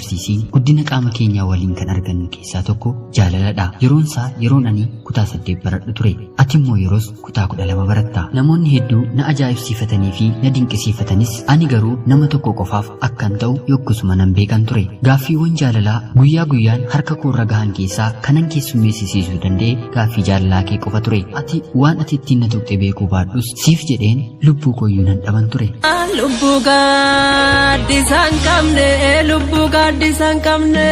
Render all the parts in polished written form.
barsiisiin guddina qaama keenyaa waliin kan argannu keessaa tokko jaalaladha. Yeroon isaa yeroon ani kutaa 8 baradhu ture. Ati immoo yeroos kutaa 12 baratta. Namoonni hedduu na ajaa'ibsiifatanii fi na dinqisiifatanis ani garuu nama tokko qofaaf akkan ta'u yoggasuma nan beekan ture. Gaaffiiwwan jaalalaa guyyaa guyyaan harka koorra gahan keessaa kanan keessummeessisiisuu danda'e gaaffii jaalalaa kee qofa ture. Ati waan ati ittiin na tuqxe beekuu baadhus siif jedheen lubbuu kooyyuu nan dhaban ture. Lubbuu gaaddisa hin qabne, lubbuu gaaddisa hin qabne,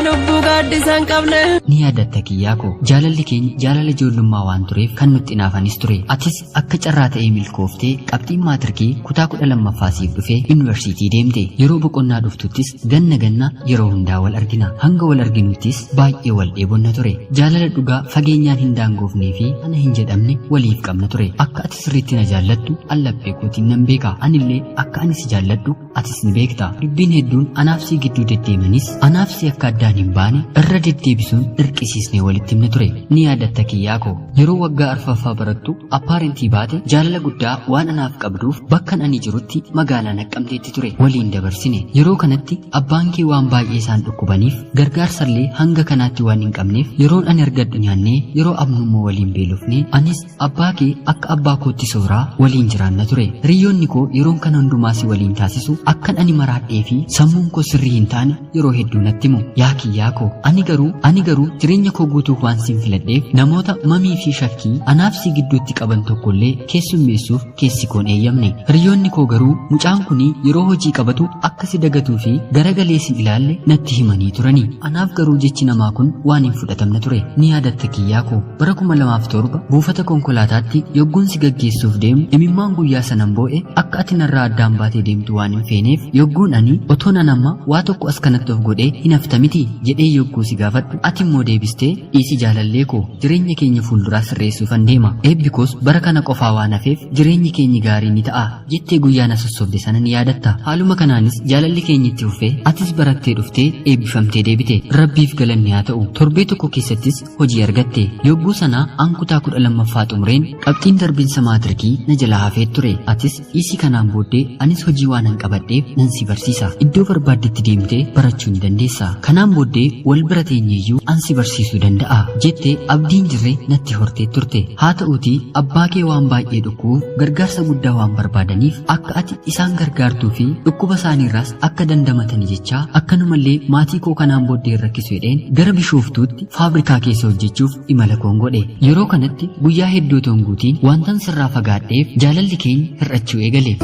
lubbuu gaaddisa hin qabne. Ni yaadatta kiyyaa koo, jaalalli keenya jaalala ijoollummaa waan tureef kan nutti inaafanis ture. Atis akka carraa ta'ee milkooftee qabxiin maatirkii kutaa 12ffaa siif dhufee yuunivarsiitii deemte. Yeroo boqonnaa dhuftuttis ganna ganna yeroo hundaa wal argina. Hanga wal arginuttis baay'ee wal dheebonna ture. Jaalala dhugaa fageenyaan hin daangoofnee fi ana hin jedhamne waliif qabna ture. Akka ati sirriitti na jaallattu an laphee kootiin nan beeka. Anillee akka ani si jaalladhu atis ni beekta. Dubbiin hedduun anaaf sii gidduu deddeemanis anaaf si akka addaan hin baane irra deddeebisuun dirqisiisnee walitti himna ture. Ni yaadatta kiyyaa koo. Yeroo waggaa arfaffaa barattu appaarentii baate jaalala guddaa waan anaaf qabduuf bakkan ani jirutti magaalaa Naqqamteetti ture waliin dabarsine. Yeroo kanatti abbaan kee waan baay'ee isaan dhukkubaniif gargaarsallee hanga kanaatti waan hin qabneef yeroon ani argadhu nyaannee yeroo abnummoo waliin beelofnee anis Abbaa kee akka abbaa kootti sooraa waliin jiraanna ture. Hiriyyoonni koo yeroon kana hundumaa si waliin taasisu akkan ani maraadhee fi sammuun koo sirrii hin taane yeroo hedduu natti himu. Yaa kiyyaa koo, ani garuu ani garuu jireenya koo guutuuf waan sin filadheef namoota mamii fi shakkii anaaf si gidduutti qaban tokkollee keessummeessuuf keessi koo hin eeyyamne. Hiriyyoonni koo garuu mucaan kuni yeroo hojii qabatu akka si dagatuu fi garagalee sin ilaalle natti himanii turani. Anaaf garuu jechi namaa kun waan hin fudhatamne ture. Ni yaadatta kiyyaa koo. Bara 2007 buufata konkolaataatti yogguun si gaggeessuuf deemu imimmaan guyyaa sanan boo'e akka ati narraa addaan baatee deemtu waan hin feeneef yogguun ani otoon an amma waa tokko as kanatti of godhee hin hafta miti jedhee yogguu si gaafadhu ati immoo deebistee dhiisi jaalallee koo jireenya keenya fuulduraa sirreessuufan deema eebbi koos bara kana qofaa waan hafeef jireenyi keenyi gaarii ni ta'a jettee guyyaa na sossobde sana ni yaadatta. Haaluma kanaanis jaalalli keenya itti fufee atis barattee dhuftee eebbifamtee deebite. Rabbiif galanni haa ta'u. Torbee tokko keessattis hojii argatte. Yogguu sana an kutaa 12ffaa xumureen qabxiin darbinsa maatirikii na jalaa hafee ture. Atis dhiisii kanaan booddee anis hojii waanan qabadheef nan si barsiisa. Iddoo barbaaddetti deemtee barachuu ni dandeessa. Kanaan booddee wal bira teenyeeyyuu an si barsiisuu danda'a jettee abdiin jirre natti hortee turte. Haa ta'uutii abbaa kee waan baay'ee dhukkubuuf gargaarsa guddaa waan barbaadaniif akka ati isaan gargaartuu fi dhukkuba isaaniirraas akka dandamatani jechaa akkanumallee maatii koo kanaan booddee hin rakkisu jedheen gara Bishooftuutti faabrikaa keessa hojjechuuf imala koon godhe. Yeroo kanatti guyyaa hedduu otoo hin guutiin wantan sirraa fagaadheef jaalalli keenya hir'achuu eegale.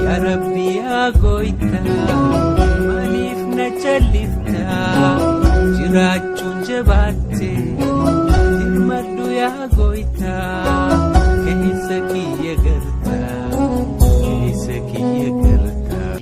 Yaa Rabbi yaa gooytaa maaliif na calliftaa jiraachuun jabaatte dirmadhu yaa gooytaa keessa kiyya gartaa keessa kiyya gartaa.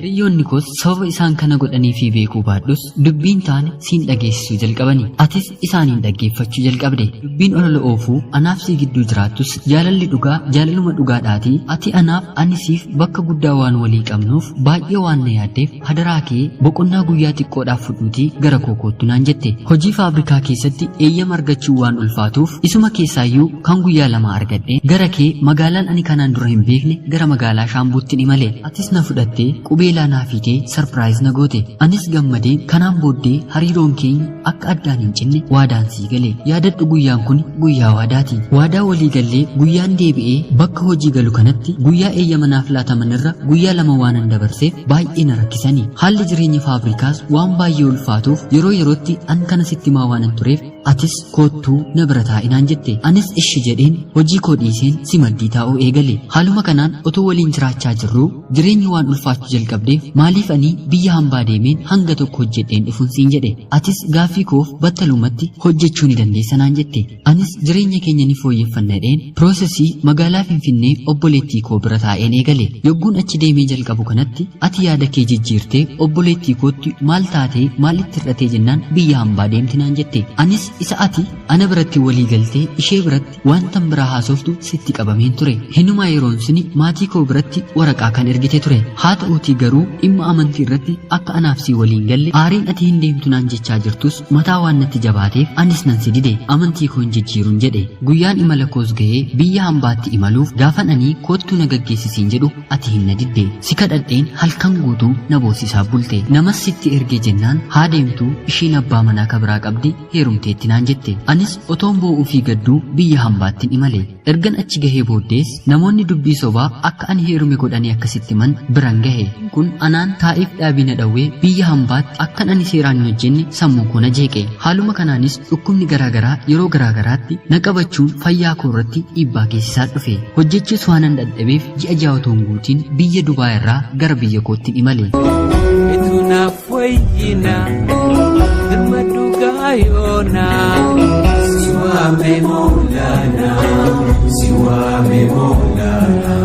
Hiriyoonni koos sababa isaan kana godhanii fi beekuu baadhus dubbiin taane siin dhageessisuu jalqabani. Atis isaaniin dhaggeeffachuu jalqabde. Dubbiin olola oofuu anaaf sii gidduu jiraattus jaalalli dhugaa jaalaluma dhugaadhaatii ati anaaf ani siif bakka guddaa waan walii qabnuuf baay'ee waan na yaaddeef hadaraa kee boqonnaa guyyaa xiqqoodhaaf fudhuutii gara koo koottu naan jette. Hojii faabrikaa keessatti eeyyama argachuun waan ulfaatuuf isuma keessaayyuu kan guyyaa lamaa argadhee gara kee magaalaan ani kanaan dura hin beekne gara magaalaa Shaambuuttin imale. Atis na fudhattee qubeelaa naa fiitee sarpiraayiz na goote. Anis gammadeen kanaan booddee hariiroon keenya akka addaan hin cinne waadaan sii gale. Yaadadhu guyyaan kun guyyaa waadaati. Waadaa walii gallee guyyaan deebi'ee bakka hojii galu kanatti guyyaa eeyyama naaf laataman irra guyyaa lama waanan dabarseef baay'ee na rakkisani. Haalli jireenya faabrikaas waan baay'ee ulfaatuuf yeroo yerootti an kana sitti himaa waanan tureef atis koottuu na bira taa'i naan jette. Anis ishi jedheen hojii koo dhiiseen si maddii taa'uu eegale. Haaluma kanaan otoo waliin jiraachaa jirruu jireenyi waan ulfaachuu jalqabdeef maaliif ani biyya hambaa deemeen hanga tokko hojjedheen dhufun siin jedhe. Atis gaaffii koof battalumatti hojjechuu ni dandeessa naan jette. Anis jireenya keenya ni fooyyeffanna jedheen piroosesii magaalaa Finfinnee obboleettii koo bira taa'een eegale. Yogguun achi deemee jalqabu kanatti ati yaada kee jijjiirtee obboleettii kootti maal taatee maal itti hir'atee jennaan biyya hambaa deemti naan jette. Anis isa ati ana biratti walii galtee ishee biratti wantan biraa haasoftu sitti qabameen ture. Hinumaa yeroon suni maatii koo biratti waraqaa kan ergite ture. Haa ta'uutii garuu dhimma amantii irratti akka anaaf si waliin galle aariin ati hin deemtu naan jechaa jirtus mataa waan natti jabaateef anis nan si dide, amantii koo hin jijjiiruun jedhe. Guyyaan imala koos ga'ee biyya hambaatti imaluuf gaafan ani koottuu na gaggeessisiin jedhu ati hin na didde. Si kadhadheen halkan guutuu na boosisaa bulte. Namas sitti ergee jennaan haa deemtu, ishiin abbaa manaa ka biraa qabdi, heerumteetti naan jette. Anis otoon boo'uu fi gadduu biyya hambaattin imale. Ergan achi gahee booddees namoonni dubbii sobaa akka ani heerume godhanii akkasitti himan biran gahe. Kun anaan taa'iif dhaabii na dhawwee biyya hambaatti akkan ani seeraan hin hojjenne sammuu koo na jeeqe. Haaluma kanaanis dhukkubni garaagaraa yeroo garaagaraatti na qabachuun fayyaa koo irratti dhiibbaa geessisaa dhufe. Hojjechuus waanan dadhabeef ji'a 6 otoo hin guutiin biyya Dubaay irraa gara biyya kootti imale. Etu naaf wayyina birmadhu gaayoona. Si waame Moolana, si waame Moolana.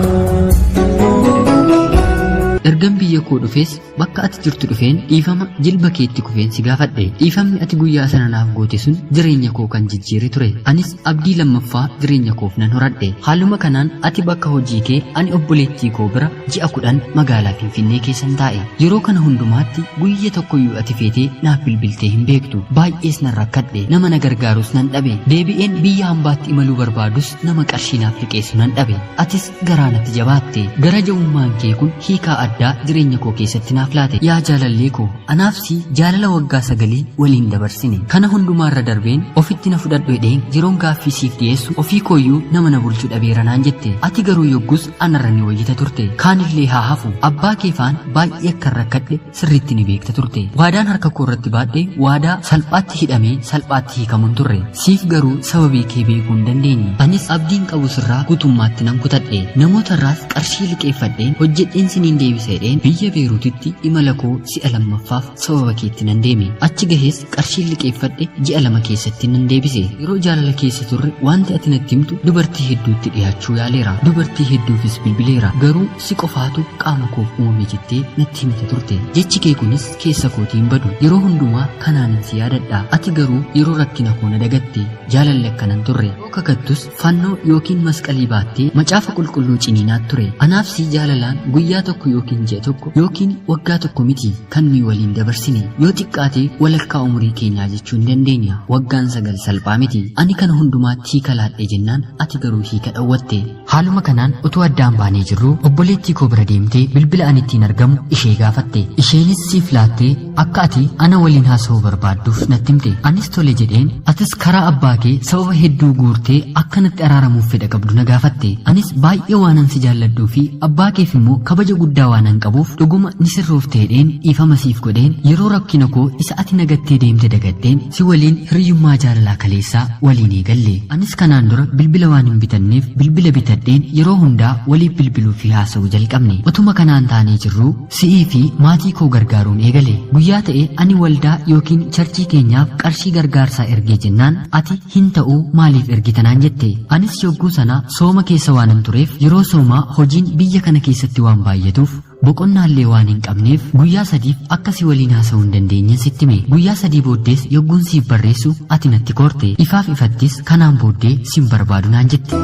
Ergan biyya koo dhufees bakka ati jirtu dhufeen dhiifama jilba keetti kufeen si gaafadhe. Dhiifamni ati guyyaa sana naaf goote sun jireenya koo kan jijjiire ture. Anis abdii lammaffaa jireenya koof nan horadhe. Haaluma kanaan ati bakka hojii kee, ani obboleettii koo bira ji'a 10 magaalaa Finfinnee keessan taa'e. Yeroo kana hundumaatti guyya tokkoyyuu ati feetee naaf bilbiltee hin beektu. Baay'ees nan rakkadhe. Nama na gargaarus nan dhabe. Deebi'een biyya hambaatti imaluu barbaadus nama qarshii naaf liqeessu nan dhabe. Atis garaa natti jabaatte. Gara jabummaan kee kun hiikaa addaa jireenya koo keessatti naaf laate. Yaa jaalallee koo, anaaf si jaalala waggaa 9 waliin dabarsine. Kana hundumaarra darbeen ofitti na fudhadhu jedheen yeroon gaaffii siif dhiyeessu ofii kooyyuu nama na bulchu dhabeera naan jette. Ati garuu yoggus anarra ni wayyita turte. Kaanillee haa hafu. Abbaa kee faan baay'ee akkan rakkadhe sirriitti ni beekta turte. Waadaan harka koo irratti baadhe waadaa salphaatti hidhamee salphaatti hiikamu hin turre. Siif garuu sababii kee beekuu hin dandeenye. Anis abdiin qabu sirraa guutummaatti nan kutadhe. Namoota irraas qarshii liqeeffadheen hojjedheen siniin deebisa jedheen biyya Beeruutitti imala koo si'a lammaffaaf sababa keetti nan deeme. Achi gahees qarshiin liqeeffadhe ji'a 2 keessatti nan deebise. Yeroo jaalala keessa turre wanti ati natti himtu dubartii hedduutti dhiyaachuu yaaleera. Dubartii hedduufis bilbileera. Garuu si qofaatu qaama koof uumame jettee natti himta turte. Jechi kee kunis keessa kootii hin badu. Yeroo hundumaa kanaanin si yaadadha. Ati garuu yeroo rakkina koo na dagatte. Jaalalli akkanan turre. Yeroo kakattus fannoo yookiin masqalii baattee macaafa qulqulluu ciniinaat ture. Anaaf si jaalalaan guyyaa tokko yookiin ji'a tokko yookiin waggaa tokko miti kan nuyi waliin dabarsine. Yoo xiqqaate walakkaa umurii keenyaa jechuu ni dandeenya. Waggaan 9 salphaa miti. Ani kana hundumaatti hiika laadhe jennaan ati garuu hiika dhowwatte. Haaluma kanaan utuu addaan baanee jirruu obboleettii koo bira deemtee bilbila ani ittiin argamu ishee gaafatte. Isheenis siif laattee akka ati ana waliin haasa'uu barbaadduuf natti himte. Anis tole jedheen, atis karaa abbaa kee sababa hedduu guurtee akka natti araaramuuf fedha qabdu na gaafatte. Anis baay'ee waanan si jaalladhuu fi abbaa keef immoo kabaja guddaa waanan qabuuf dhuguma ni sirroofte jedheen dhiifama siif godheen, yeroo rakkina koo isa ati nagattee deemte dagadheen si waliin hiriyyummaa jaalalaa kaleessaa waliin eegalle. Anis kanaan dura bilbila waan hin bitanneef bilbila bitadheen yeroo hundaa waliif bilbiluu fi haasa'uu jalqabne. Otuma kanaan taanee jirruu si'ii fi maatii koo gargaaruun eegale. Guyyaa ta'e ani waldaa yookiin charchii keenyaaf qarshii gargaarsaa ergee jennaan ati hin ta'uu maaliif ergita naan jette. Anis yogguu sana sooma keessa waanan tureef, yeroo soomaa hojiin biyya kana keessatti waan baay'atuuf boqonnaallee waan hin qabneef guyyaa sadiif akka si waliin haasa'uu hin dandeenyen sitti hime. Guyyaa sadii booddees yogguun siif barreessu ati natti koorte. Ifaaf ifattis kanaan booddee sin barbaadu naan jette.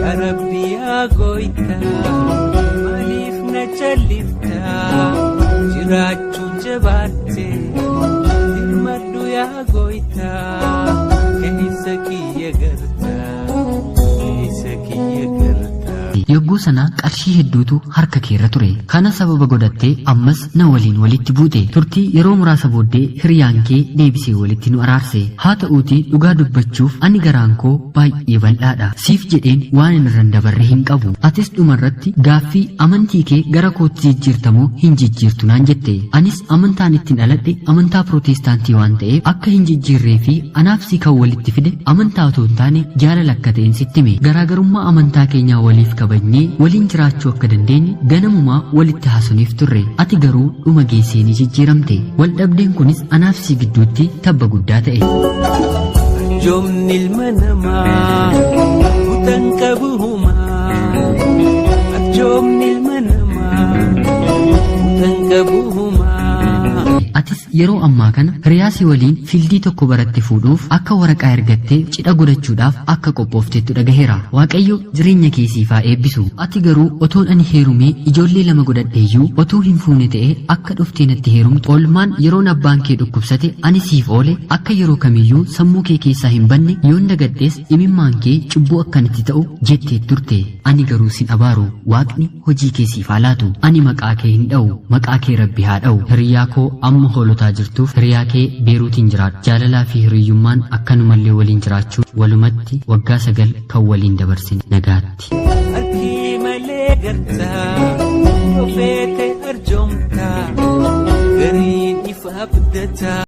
Yaa Rabbi yaa gooytaa maaliif na calliftaa, jiraachuun jabaatte birmadhu yaa gooytaa, keessa kiyya gartaa, keessa kiyya gartaa. Yogguu sana qarshii hedduutu harka keerra ture. Kana sababa godhattee ammas na waliin walitti buute. Turtii yeroo muraasa booddee hiriyaan kee deebisee walitti nu araarse. Haa ta'uutii dhugaa dubbachuuf ani garaan koo baay'ee bal'aadha. Siif jedheen waan hin irran dabarre hin qabu. Atis dhumarratti gaaffii amantii kee gara kootti jijjiirtamoo hin jijjiirtu naan jette. Anis amantaan ittiin dhaladhe amantaa pirootestaantii waan ta'eef akka hin jijjiirree fi anaaf si kan walitti fide amantaa otoo hin taane jaalala akka ta'een sitti hime. Garaagarummaa amantaa keenyaa waliif kabajnee waliin jiraachuu akka dandeenyu ganamumaa walitti haasofneef turre. Ati garuu dhuma geessee ni jijjiiramte. Wal dhabdeen kunis anaaf si gidduutti tabba guddaa ta'e. Arjoomni ilma namaa kutan qabu humaa. Arjoomni ilma namaa kutan qabu humaa. Atis yeroo ammaa kana hiriyaa si waliin fiildii tokko baratte fuudhuuf akka waraqaa ergattee cidha godhachuudhaaf akka qophooftettu dhagaheera. Waaqayyo jireenya kee siif haa eebbisu. Ati garuu otoon ani heerumee ijoollee 2 godhadheeyyuu otuu hin fuune ta'ee akka dhuftee natti heerumtu oolmaan yeroon abbaan kee dhukkubsate ani siif oole akka yeroo kamiyyuu sammuu kee keessaa hin banne yoon dagadhes imimmaan kee cubbuu akka natti ta'u jettee turte. Ani garuu sin abaaru Waaqni hojii kee siif haa laatu. Ani maqaa kee hin dha'u maqaa kee Rabbi haa dha'u. Hiriyaa koo amma Hoolotaa jirtuuf hiriyaa kee Beeruutiin jiraadhu. Jaalalaa fi hiriyyummaan akkanumallee waliin jiraachuu walumatti waggaa 9 kan waliin dabarsine. Nagaatti. Harkii malee gartaa yoo feete arjoomtaa gariin ifa abdataa.